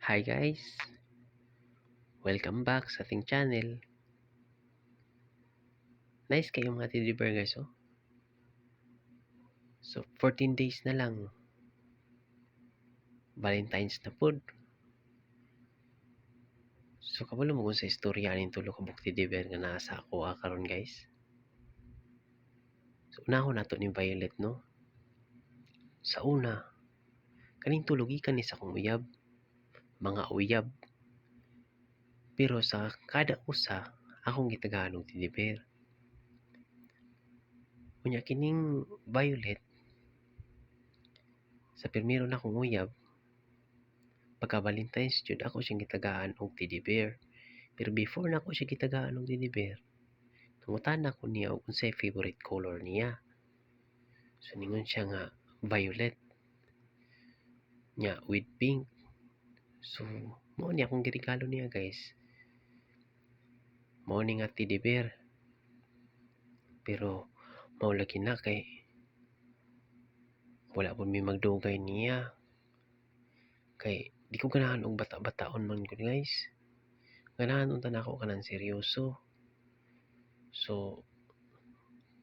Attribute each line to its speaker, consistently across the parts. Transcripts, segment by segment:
Speaker 1: Hi guys! Welcome back sa ating channel. Nice kayo mga teddy bear, guys, oh. So 14 days na lang. Valentine's na pod. So kabalo mo kung sa istorya aning tulo ka buok teddy bear nga naa sa akoa karon, guys. So unahon nato ning Violet, no. Sa una, kaning tulo gikan ni sa akong uyab, mga uyab. Pero sa kada usa akong gitagaan og teddy bear. Unya kining Violet, sa primero nakong uyab, pagka Valentine's jud ako siyang gitagaan og teddy bear. Pero before nako siya gitagaan og teddy bear, nangutana ko niya og unsay favorite color niya. So ningon siya nga violet. Nya with pink. So mao ni akong giregalo niya, guys. Mao ni nga teddy bear. Pero mao lagi na kay wala pud mi magdugay niya. Kay di ko ganahan og bata-bataon man gud, guys. Ganahan unta nako kanang seryoso. So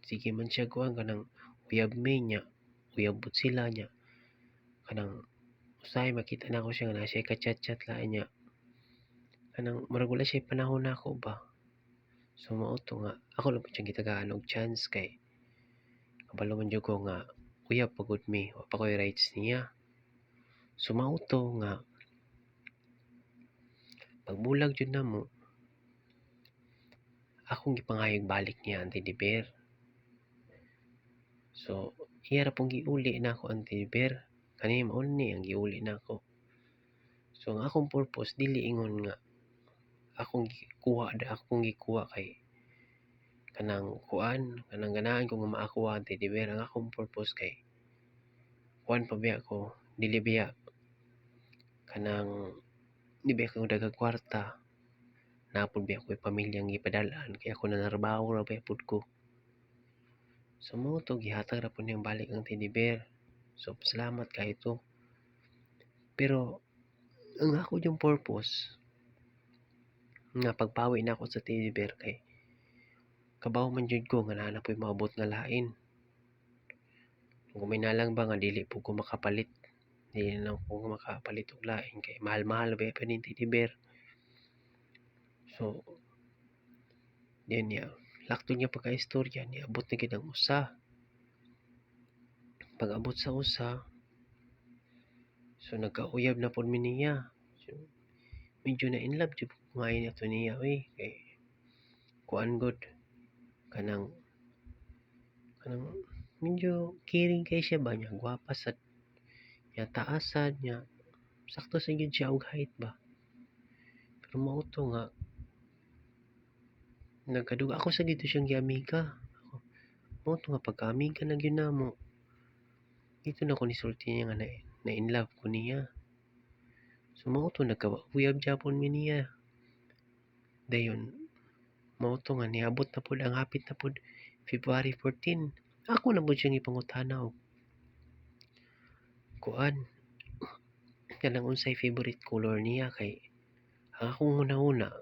Speaker 1: sige man siya kuan, kanang uyab mi nya, uyab pud sila nya, kanang usahay makita nako siya nga naa siya ka-chat-chat lain niya. Kanang murag wala siya panahon nako ba. So mao to nga ako lang pud siyang gitagaan og chance kay kabalo man jud ko nga uyab pa gud mi, wa pa koy rights niya. So mao to nga pagbulag jud namo, akong gipangayog balik niya ang teddy bear. So iya ra pong giuli nako ang teddy bear. Kani mao ni ang giuli nako. So ang akong purpose, dili ingon nga akong gikuha da, akong gikuha kay kanang kuan, kanang ganahan ko nga maakuha ang teddy bear. Ang akong purpose kay kuan pa biya ko, dili biya kanang di biya ko daghang kwarta. Naa pud biya ko'y pamilyang gipadal-an kay ako nanarbaho ra biya pud ko. So mao to, gihatag ra pud niyang balik ang teddy bear. So salamat kaayo to. Pero ang ako yung purpose nga pagpawi nako sa teddy bear kay kabaw man jud ko nga naa na po'y moabot nga lain. Kung may nalang ba nga dili pud ko makapalit, dili na ko makapalit og lain kay mahal-mahal ba pa ning teddy bear. So diyan niya laktod nga pagka-istorya, niabot na gyud ang usa. Pag-abot sa usa, so nagkauyab na pud mi niya. So medyo na in love jud ko maayo nato niya oy, kay kuan gud, kanang medyo caring kay siya ba nya, gwapa sad nya, taas sad nya, sakto sad gyud siya og height ba. Pero mao to nga nagkaduga ako sa gid to siyang giamiga. Mao to nga pagkaamiga na gyud namo, dito na ko nisulti niya nga na in love ko niya. So mao to nagkauyab gyapon mi niya. Dayon mao to nga niabot na pud ang hapit na pud February 14. Ako na pud siyang gipangutana og kuan, kanang unsay favorite color niya, kay ang akong hunahuna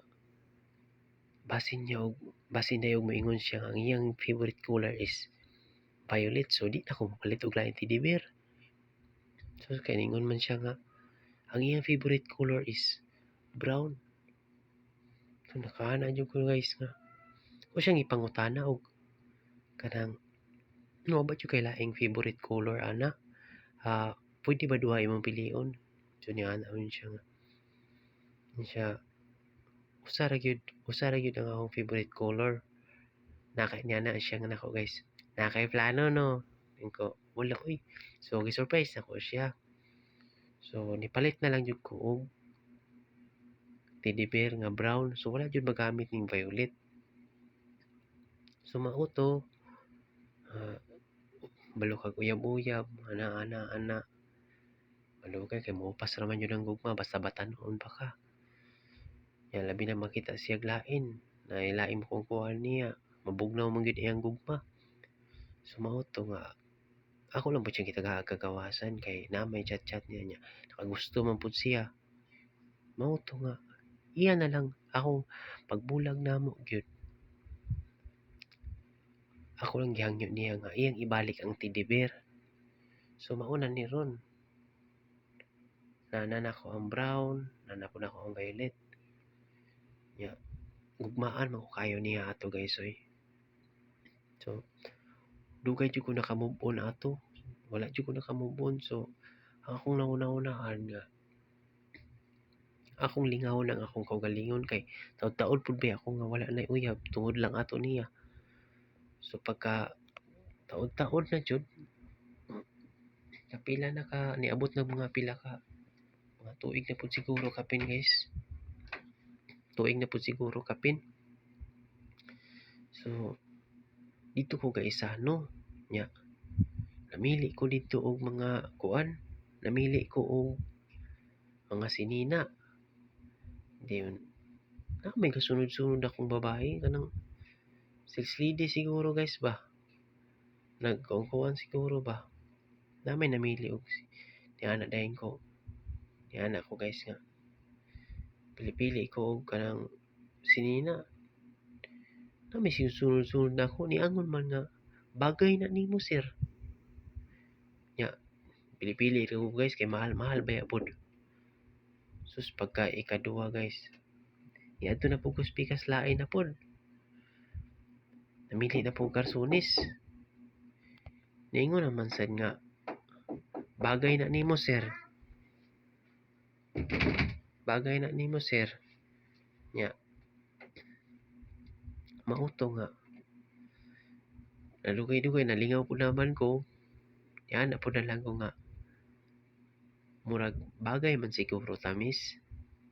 Speaker 1: basin niya og basin dayon moingon siya nga ang iyang favorite color is violet, so di na ko mopalit og laing teddy bear. So kay ningon man siya nga ang iyang favorite color is brown. So nakaana jud ko, guys, nga ako siyang ipangutana og kanang naa ba jud kay laing favorite color ana? Ah, pwede ba duha imong pilion? So niana man siya nga siya usa ra gyud ang akong favorite color. Naka niana siya nga nako, guys. "Naa kay plano, no?" Ingon ko, "Wala oy." So gi-surprise nako siya. So nipalit na lang jud ko og teddy bear nga brown. So wala jud magamit ning violet. So mao to, balo kag uyab-uyab ana ana ana. Malugay kay mopas ra man jud ang gugma basta batan-on pa ka. Nya labi na makita siyag lain, naay lain mo kung kuan niya, mabugnaw man gyud iyang gugma. So mao to nga ako lang pud siyang gitagaan kagawasan kay naa may chat-chat niya nya nakagusto man pud siya. Mao to nga iya na lang akong pagbulag namo gyud. Ako lang gihangyo niya nga iyang ibalik ang teddy bear. So mao na ni ron. Naa na nako ang brown, naa na pud nako ang violet. Nya gugmaan man ko kaayo niya ato, guys, oy. So dugay jud ko naka-move on ato. Wala jud ko naka-move on, so ang akong nahuna-hunaan nga akong lingawon ang akong kaugalingon kay taud-taud pud ba ako nga wala nay uyab tungod lang ato niya. So pagka taud-taud na jud, kapila na ka niabot na mga pila ka mga tuig na pud siguro kapin, guys. Tuig na pud siguro kapin. So didto ko gaisano nya namili ko didto og mga kuan, namili ko og mga sinina. Then naa may kasunod-sunod akong babae, kanang sales lady siguro, guys, ba. Nagkuan siguro ba. Naa may namili og niana dayon ko. Niana ko, guys, nga pili-pili ko og kanang sinina. Naa may sunod-sunod nako, niangon man nga bagay na nimo, sir. Nya pili-pili ra ko, guys, kay mahal-mahal baya pod. Sus, pagka ikaduha, guys. Niadto na pud ko sa pikas, lain na pod. Namili na pud karsunis. Niingon naman sad nga bagay na nimo, sir. Bagay na nimo, sir. Nya mao to nga nadugay-dugay nalingaw pud naman ko. Niana pud na lang ko nga murag bagay man siguro ta, miss.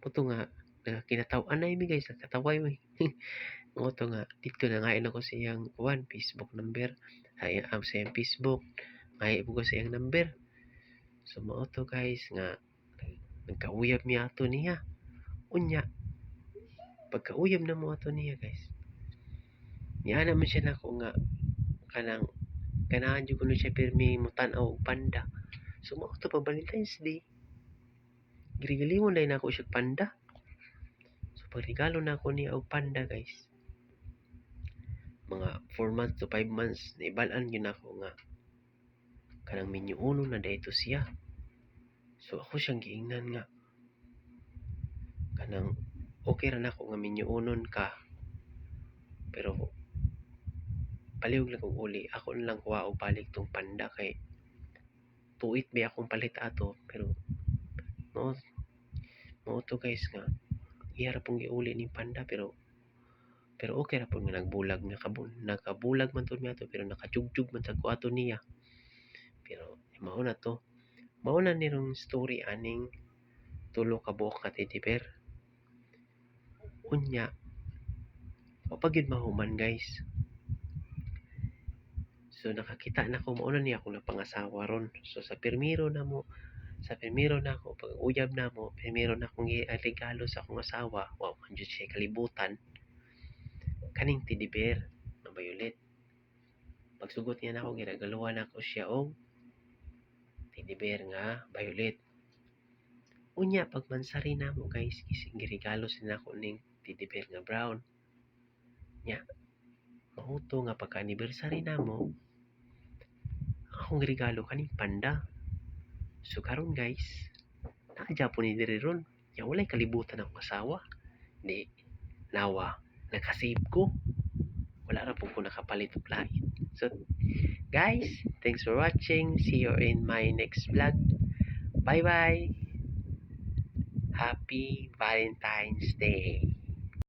Speaker 1: Mao to nga nagkinataw-anay mi, guys, nagkataway mi. Mao to nga didto nangayo nako sa iyang kuan, Facebook number, ay sa iyang Facebook, ngayo pud ko sa iyang number. So mao to, guys, nga nagkauyab mi ato niya. Unya pagkauyab namo ato niya, guys. Niana man siya nako nga kanang ganahan jud kuno siya pirmi motan-aw og panda. So mao to pag Valentine's Day, giregaluhon dayon nako siya og panda. So pagregalo nako niya og panda, guys. Mga 4 months to 5 months naibal-an gyud nako nga kanang minyo-uno na diay to siya. So ako siyang giingnan nga kanang okay ra nako nga minyo-unon ka, pero palihog lang kog uli, ako na lang kuha og balik tong panda kay tuit ba akong palit ato, pero mao mao to, guys, nga iya ra pong giuli ning panda, pero okay ra pud nga nagbulag, nakabulag man tud mi ato, pero nakajugjug man sad ko ato niya. Pero mao na to. Mao na ni rong story aning tulo ka buok ka teddy bear. Unya wa pa gyud mahuman, guys. So nakakita na ko, mao na ni akong napangasawa ron. So sa primero nako pag uyab namo, primero na akong regalo sa akong asawa, wa man jud siya kalibutan, kaning teddy bear nga violet. Pagsugot niya nako, giregaluhan nako siya og teddy bear nga violet. Unya pag mansari namo, guys, giregalo sad nako ning teddy bear nga brown. Nya mao to nga pagka anniversary namo, ang akong regalo kaning panda. So karon, guys, naa gyapon ni diri ron. Nya walay kalibutan akong asawa. Di nawa naka-save ko. Wala ra pud ko nakapalit og lain. So guys, thanks for watching. See you in my next vlog. Bye bye. Happy Valentine's Day.